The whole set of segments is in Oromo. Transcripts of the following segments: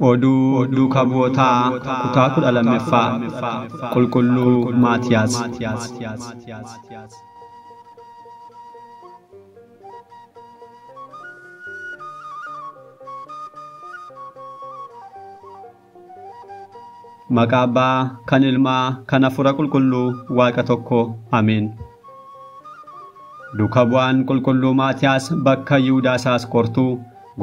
Oduu duuka bu'ootaa kutaa 12ffaa Qulqulluu Maatiyaas. Maqaa Abbaa kan Ilmaa kan Hafuura Qulqulluu Waaqa tokko Ameen. Duuka bu'aan Qulqulluu Maatiyaas bakka Yihuudaa isaas qortuu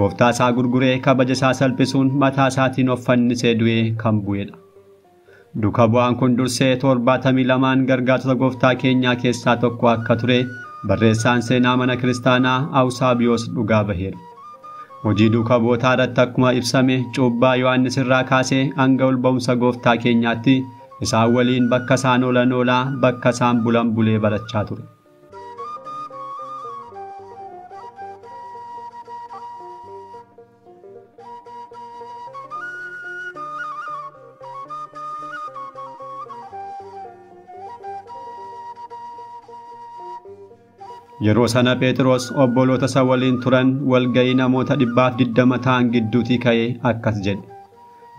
gooftaa isaa gurguree kabaja isaa salphisuun mataa isaatiin of fannisee du'ee kan bu'edha. Duuka bu'aan kun dursee 72 gargaartota gooftaa keenyaa keessaa tokko akka ture barreessaan seenaa mana kiristaanaa Awusaabiyoos dhugaa baheera. Hojii duuka bu'ootaa irratti akkuma ibsame cuubbaa Yohaannis irraa kaasee hanga ol ba'umsa gooftaa keenyaatti isaan waliin bakka isaan oolan oolaa bakka isaan bulan bulee barachaa ture. Yeroo sana Phexros obboloota isa waliin turan walga'ii namoota 120 ta'an gidduutii ka'ee akkas jedhe.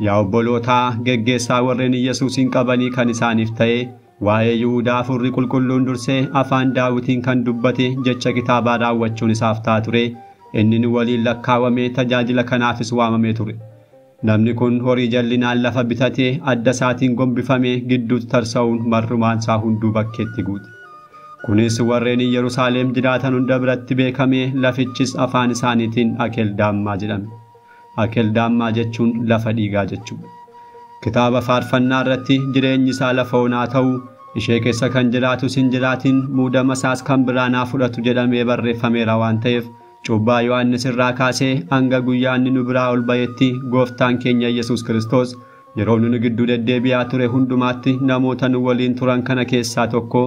Yaa obbolootaa, geggeessaa warreen Yesuusin qabanii kan isaaniif ta'e waa'ee Yihuudaa Hafuurri Qulqulluun dursee afaan Daawitiin kan dubbate jecha kitaabaa raawwachuun isaaf ta'a ture. Inni nu waliin lakkaawamee tajaajila kanaafis waamamee ture. Namni kun horii jallinaan lafa bitatee adda isaatiin gombifamee gidduutti tarsa'uun marrumaan isaa hunduu bakkeetti guute. Kunis warreen Yerusaalem jiraatan hunda biratti beekamee lafichis afaan isaaniitiin Akeldaammaa jedhame. Akeldaammaa jechuun lafa dhiigaa jechuudha. Kitaaba faarfannaa irratti jireenyi isaa lafa onaa ta'u ishee keessa kan jiraatus hin jiraatin muudama isaas kan biraanaa fudhatu jedhamee barreeffameera waan ta'eef cuubbaa Yohaannis irraa kaasee hanga guyyaa inni nu biraa ol ba'etti gooftaan keenya Yesuus Kiristoos yeroo nu gidduu deddeebi'aa ture hundumaatti namoota nu waliin turan kana keessaa tokko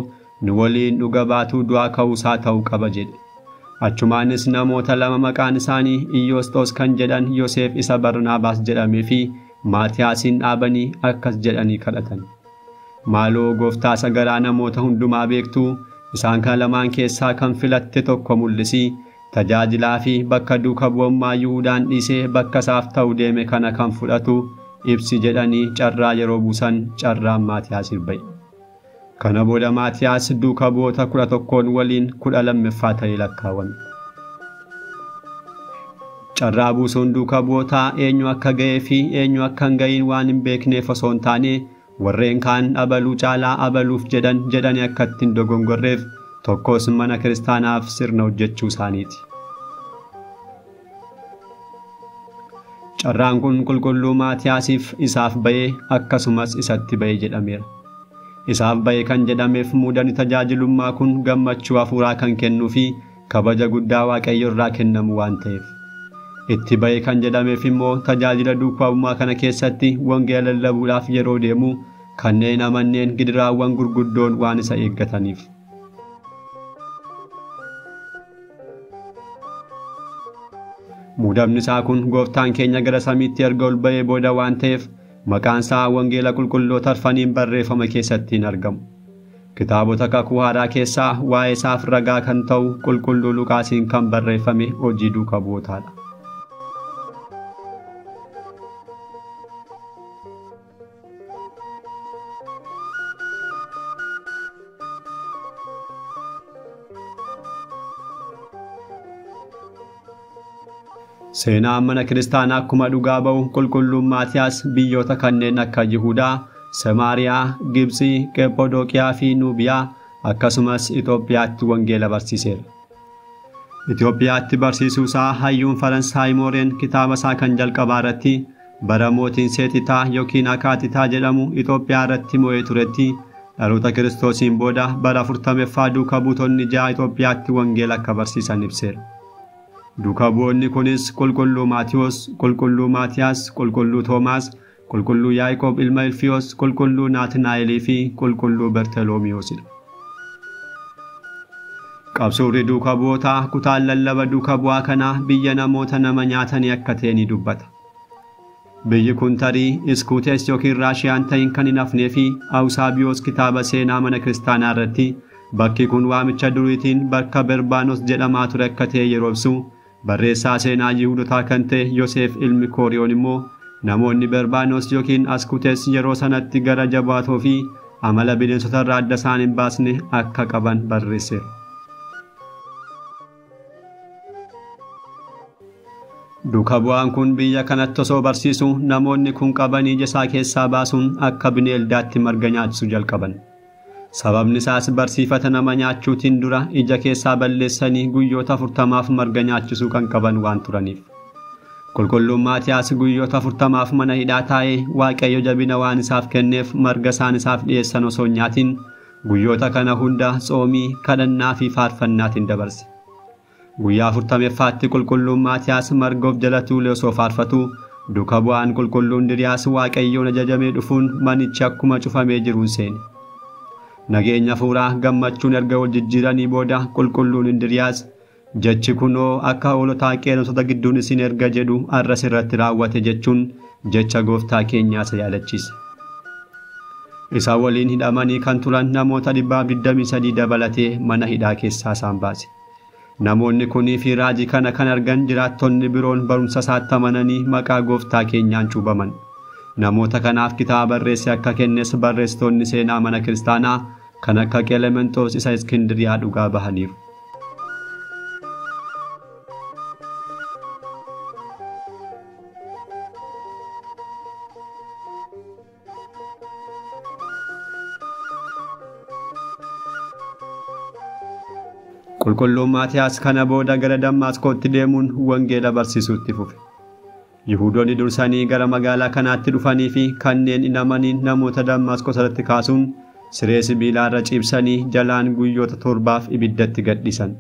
nu waliin dhuga baatuu du'aa ka'uusaa ta'uu qaba jedhe. Achumaanis namoota lama maqaan isaanii Iyyosxoos kan jedhan Yoseef isa Barnaabaas jedhamee fi Maatiyaasin dhaabanii akkas jedhanii kadhatan. Maaloo gooftaa isa garaa namoota hundumaa beektuu isaan kana lamaan keessaa kan filatte tokko mul'isii tajaajilaa fi bakka duuka bu'ummaa Yihuudaan dhiisee bakka isaaf ta'u deeme kana kan fudhatu ibsi jedhanii carraa yeroo buusan carraan Maatiyaasiif ba'e. Kana booda Maatiyaas duuka bu'oota 11 waliin 12ffaa ta'ee lakkaawame. Carraa buusuun duuka bu'ootaa eenyu akka ga'ee fi eenyu akka hin ga'iin waan hin beekneef osoo hin taane warreen kaan abaluu caalaa abaluuf jedhan jedhanii akka ittiin dogongorreef tokkos mana kiristaanaaf sirna hojjechuu isaaniiti. Carraan kun Qulqulluu Maatiyaasiif isaaf ba'ee akkasumas isatti ba'ee jedhameera. Isaaf ba'e kan jedhameef muudani tajaajilummaa kun gammachuu hafuuraa kan kennuu fi kabaja guddaa Waaqayyo irraa kennamu waan ta'eef. Itti ba'e kan jedhameef immoo tajaajila duukaa bu'ummaa kana keessatti wangeela lallabuudhaaf yeroo deemu kanneen amanneen gidiraawwan gurguddoon waan isa eeggataniif. Muudamni isaa kun gooftaan keenya gara samiitti erga ol ba'ee booda waan ta'eef maqaan isaa wangeela qulqulloota arfaniin barreeffama keessatti hin argamu. Kitaabota kakuu haaraa keessaa waa'ee isaaf ragaa kan ta'u Qulqulluu Luqaasiin kan barreeffame hojii duuka bu'ootaadha. Seenaan mana kiristaanaa akkuma dhugaa ba'u Qulqulluun Maatiyaas biyyoota kanneen akka Yihuudaa, Samaariyaa, Gibxii, Qephoodoqiyaa fi Nuubiyaa akkasumas Itoophiyaatti wangeela barsiiseera. Itoophiyaatti barsiisuu isaa hayyuun Faransaay Mooreen kitaaba isaa kan jalqabaa irratti bara mootiin Seetitaa yookiin Akaatitaa jedhamu Itoophiyaa irratti mo'ee turetti dhaloota Kiristoosiin booda bara 40ffaa duuka buutonni 6 Itoophiyaatti wangeela akka barsiisan ibseera. Duuka bu'oonni kunis Qulqulluu Maatiyoos, Qulqulluu Maatiyaas, Qulqulluu Toomaas, Qulqulluu Yaaqoob ilma Ilfiyoos, Qulqulluu Naatnaa'elii fi Qulqulluu Bartolomiyoosidha. Qabsuurri duuka bu'ootaa kutaan lallaba duuka bu'aa kanaa biyya namoota nama nyaatanii akka ta'e ni dubbata. Biyyi kun tarii Iskuutees yookiin Raashiyaan ta'in kan hin hafnee fi Awusaabiyoos kitaaba seenaa mana kiristaanaa irratti bakki kun waamicha duriitiin bakka Berbaanos jedhamaa ture akka ta'e yeroo ibsu barreessaa seenaa Yihuudotaa kan ta'e Yoseef ilmi Kooriyoon immoo Namoonni Berbaanos yookiin Askutees yeroo sanatti gara jabaatoo fi amala bineensota irraa adda isaan hin baasne akka qaban barreesseera. Duuka bu'aan kun biyya kanatti osoo barsiisu namoonni kun qabanii ija isaa keessaa baasuun akka bineeldaatti marga nyaachisuu jalqaban. Sababni isaas barsiifata nama nyaachuutiin dura ija keessaa balleessanii guyyoota 40 marga nyaachisuu kan qaban waan turaniif. Qulqulluun Maatiyaas guyyoota 40 mana hidhaa taa'ee Waaqayyo jabina waan isaaf kenneef marga isaan isaaf dhiyeessan osoo hin nyaatin guyyoota kana hunda tsoomii, kadhannaa fi faarfannaatiin dabarse. Guyyaa 40ffaatti qulqulluun Maatiyaas marga of jala tuulee osoo faarfatu duuka bu'aan qulqulluun Indiriyaas Waaqayyoon ajajamee dhufuun manichi akkuma cufamee jiruun seene. Nageenya hafuuraa gammachuun erga wal jijjiiranii booda qulqulluun Indiriyaas jechi kunoo akka hoolotaa qeerransota gidduun isin erga jedhu arras irratti raawwate jechuun jecha gooftaa keenyaa isa yaadachiise. Isa waliin hidhamanii kan turan namoota 123 dabalatee mana hidhaa keessaa isaan baase. Namoonni kunii fi raajii kana kan argan jiraattonni biroon barumsa isaatti amananii maqaa gooftaa keenyaan cuubaman. Namoota kanaaf kitaaba barreesse akka kennes barreessitoonni seenaa mana kiristaanaa kan akka Qelementoos isa Iskindiriyaa dhugaa bahaniiru. Qulqulluun Maatiyaas kana booda gara Dammaasqootti deemuun wangeela barsiisuutti fufe. Yihuudoonni dursanii gara magaalaa kanaatti dhufanii fi kanneen hin amaniin namoota Dammaasqoo irratti kaasuun siree sibiilaa irra ciibsanii jalaan guyyoota 7 ibiddatti gadhiisan.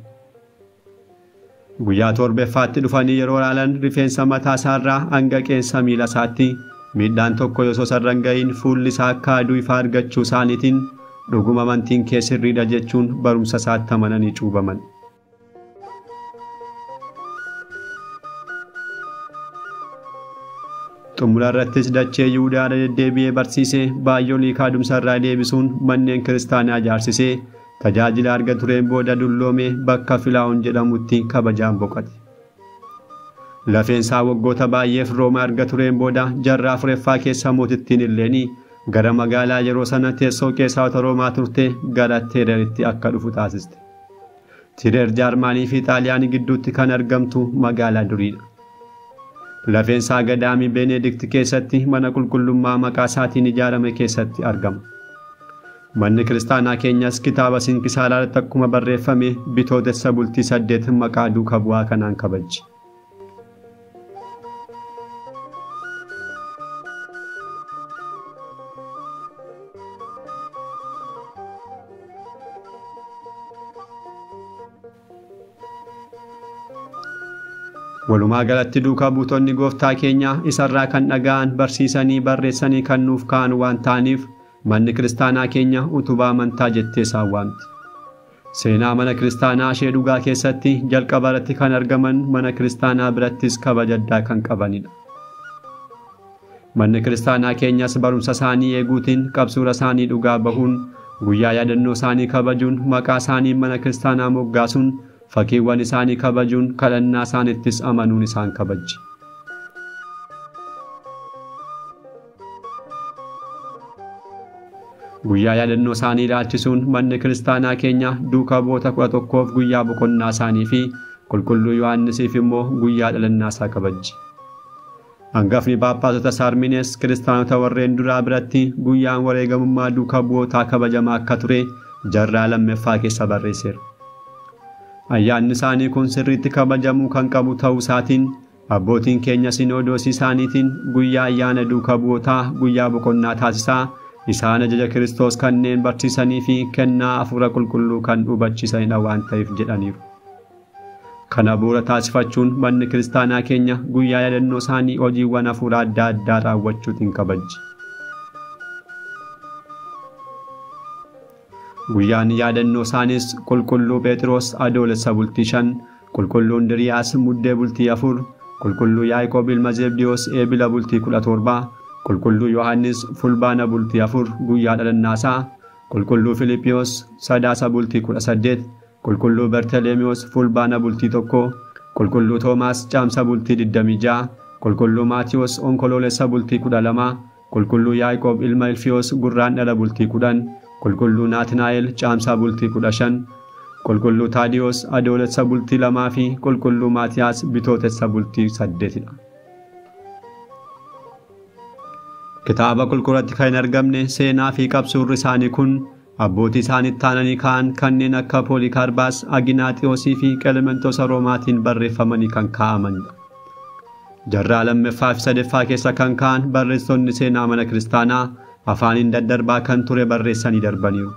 Guyyaa 7ffaatti dhufanii yeroo ilaalan rifeensa mataa isaarraa hanga qeensa miila isaatti miidhaan tokko osoo isarra hin ga'iin fuulli isaa akka aduu ifaa argachuu isaaniitiin dhuguma amantiin kee sirriidha jechuun barumsa isaatti amananii cuubaman. Xumura irrattis dachee Yihuudaa irra deddeebi'ee barsiisee baay'oolii kaadumsa irraa deebisuun manneen kiristaanaa ijaarsisee tajaajila arga tureen booda dulloomee bakka Filaa'oon jedhamutti kabajaan boqote. Lafeen isaa waggoota baay'eef Roomaa arga tureen booda jarraa 4ffaa keessa mootittiin Illeenii gara magaalaa yeroo sana teessoo qeessaawota Roomaa turte gara Tireeritti akka dhufu taasiste. Tireer Jaarmaanii fi Xaaliyaanii gidduutti kan argamtu magaalaa duriidha. Lafeen isaa gadaamii Benedikt keessatti mana qulqullummaa maqaa isaatiin ijaarame keessatti argama. Manni kiristaanaa keenyas kitaaba Sinkisaaraa irratti akkuma barreeffame bitootessa bultii 8 maqaa duuka bu'aa kanaan kabajji. Walumaa galatti duuka buutonni gooftaa keenyaa isarraa kan dhaga'an barsiisanii barreessanii kan nuuf ka'an waan ta'aniif manni kiristaanaa keenya utubaa amantaa jettee isaan waamti. Seenaa mana kiristaanaa ishee dhugaa keessatti jalqaba irratti kan argaman mana kiristaanaa birattis kabaja addaa kan qabanidha. Manni kiristaanaa keenyas barumsa isaanii eeguutiin qabsuura isaanii dhugaa bahuun guyyaa yaadannoo isaanii kabajuun maqaa isaanii mana kiristaanaa moggaasuun fakkiiwwan isaanii kabajuun kadhannaa isaanittis amanuun isaan kabajji. Guyyaa yaadannoo isaanii ilaalchisuun manni kiristaanaa keenya duuka bu'oota 11f guyyaa boqonnaa isaanii fi qulqulluu Yohaannisiif immoo guyyaa dhalannaa isaa kabajji. Hangafni Phaaphaasota Saarmines kiristaanota warreen duraa biratti guyyaan wareegamummaa duuka bu'ootaa kabajamaa akka ture jarraa 2ffaa keessa barreesseera. Ayyaanni isaanii kun sirriitti kabajamuu kan qabu ta'uu isaatiin abbootiin keenya sinodoosii isaaniitiin guyyaa ayyaana duuka bu'ootaa guyyaa boqonnaa taasisaa isaan ajaja Kiristoos kanneen barsiisanii fi kennaa hafuura qulqulluu kan hubachiisanidha waan ta'eef jedhaniiru. Kana bu'uura taasifachuun manni kiristaanaa keenya guyyaa yaadannoo isaanii hojiiwwan hafuura adda addaa raawwachuutiin kabajji. Guyyaan yaadannoo isaaniis qulqulluu Phexros adoolessa bultii 5, qulqulluu Indiriyaas muddee bultii 4, qulqulluu Yaaqoob ilma Zebdiyoos eebila bultii 17, qulqulluu Yohaannis fulbaana bultii 4 guyyaa dhalannaa isaa, qulqulluu Filiiphiyoos sadaasa bultii 18, qulqulluu Barteleemiyoos fulbaana bultii 1, qulqulluu Toomaas caamsa bultii 26, Qulqulluu Maatiyoos Onkoloolessa bultii 12, Qulqulluu Yaaqoob ilma Ilfiyoos Gurraandhala bultii 10, Qulqulluu Naatnaa'el Caamsaa bultii 15, Qulqulluu Taadiyoos Adoolessa bultii 2 fi Qulqulluu Maatiyaas Bitootessa bultii 8 dha. Kitaaba qulqulluutti kan hin argamne seenaa fi qabsuurri isaanii kun abbootii isaaniitti aananii ka'an kanneen akka Poolikaarbaas, Aginaaxiyoosii fi Qelementosa Roomaatiin barreeffamanii kan kaa'amanidha. Jarraa lammaffaa fi sadaffaa keessa kan ka'an barreessonni seenaa mana kiristaanaa afaaniin daddarbaa kan ture barreessanii darbaniiru.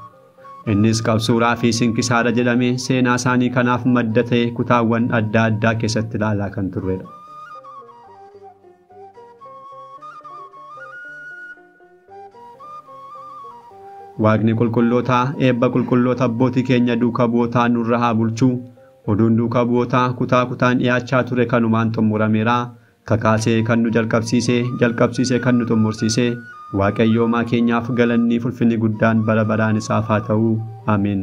Innis qabsuuraa fi sinkisaara jedhamee seenaa isaanii kanaaf madda ta'e kutaawwan adda addaa keessatti ilaalaa kan turredha. Waaqni qulqullootaa eebba qulqulloota abbootii keenya duuka bu'ootaa nurra haa bulchuu. Oduun duuka bu'ootaa kutaa kutaan dhiyaachaa ture kanumaan xumurameera. Kakaasee kan nu jalqabsiise, jalqabsiisee kan nu xumursiise, Waaqayyoomaa keenyaaf galanni fulfinni guddaan bara baraan isaaf haa ta'u. Ameen.